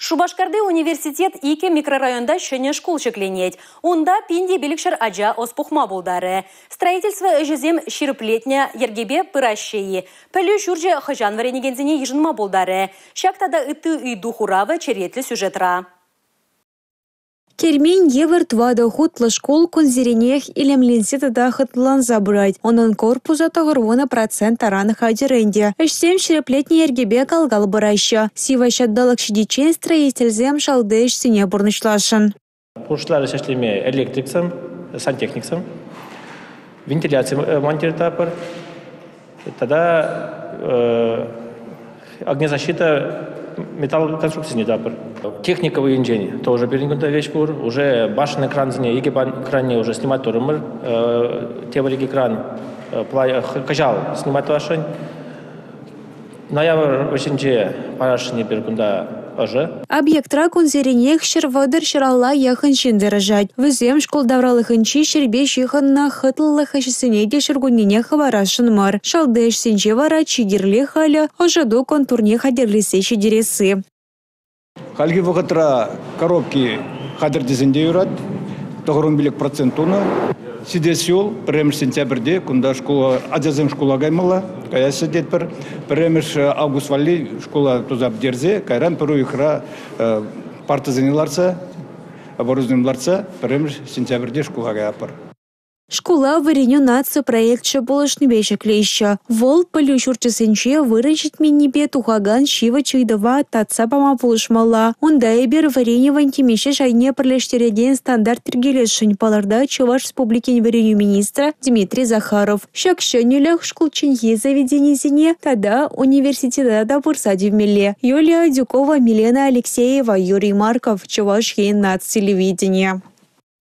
Шупашкарти университет 2 микрорайонта ҫӗнӗ шкул ҫӗкленет. Унта 1500 ача ӑс пухма пултарӗ. Строительство ӗҫӗсем ҫирӗплетнӗ йӗркепе пыраҫҫӗ-и? Пӗлӳ ҫурчӗ хӑҫан вӗренекенсене йышӑнма пултарӗ? Ҫак тата ытти ыйту хуравӗ черетлӗ сюжетра. Кермен евӗр 4 хутлӑ шкул кунсеренех илемленсе тата хӑтлӑланса пырать. Унӑн корпусӗ 90% таран хатӗр ӗнтӗ. Ӗҫсем ҫирӗплетнӗ йӗркепе кал-кал пыраҫҫӗ. Сивӗ ҫанталӑк ҫитиччен строительсем шалти ӗҫсене пурнӑҫласшӑн. Пуҫларӗҫ ӗҫлеме электриксем, сантехниксем, вентиляци монтировать тата огнезащита металл конструкцине тӑватпӑр. Техника енчен тоже пирӗн кунта веҫ пур. Уже башенный крансене, икӗ кранне уже снимать турӑмӑр. Тепӗр икӗ кран кӑҫал снимать тӑвасшӑн. Ноябрь вӗҫӗнче парасшӑн эпир кунта ӑшӑ. Объектра кунсеренех 130-150 яхӑн ҫын тӑрӑшать. Вӗсем шкул тавралӑхӗнчи ҫӗрпе ҫыхӑннӑ хӑтлӑх ӗҫӗсене те ҫуркуннене хӑварасшӑн мар. Шалти ӗҫсенче вара чи кирли халӗ ӑшӑту контурне хатӗрлесе ҫитересси. Хальхи вӑхӑтра коробки хатӗр тесен те юрать. 95% тунӑ. Ҫитес ҫул 1 сентябрьте кунта шкула, ачасем шкула каймалла, каяҫҫӗ тетпӗр. 1 август валли шкула туса пӗтерсе, кайран пӗр уйӑхра партӑсене лартса, оборудование лартса 1 сентябрьте шкула каятпӑр. Шкула «Вӗренӳ» наци проекчӗ пулӑшнипе ҫӗклеҫҫӗ. Вӑл пӗлӳ ҫурчӗсенче вырӑн ҫитменнипе тухакан ҫивӗч ыйтӑва татса пама пулӑшмалла. Унта эпир вӗренӗвӗн темиҫе шайне пӗрлештерекен стандарт йӗркелесшӗн, палӑртать Чӑваш Республикин вӗренӳ министрӗ Дмитрий Захаров. Ҫак ҫӗнӗлӗх шкулчченхи заведенисене тата университета та пырса тивмелле. Юлия Адюкова, Милена Алексеева, Юрий Марков, Чӑваш Ен наци телевиденийӗ.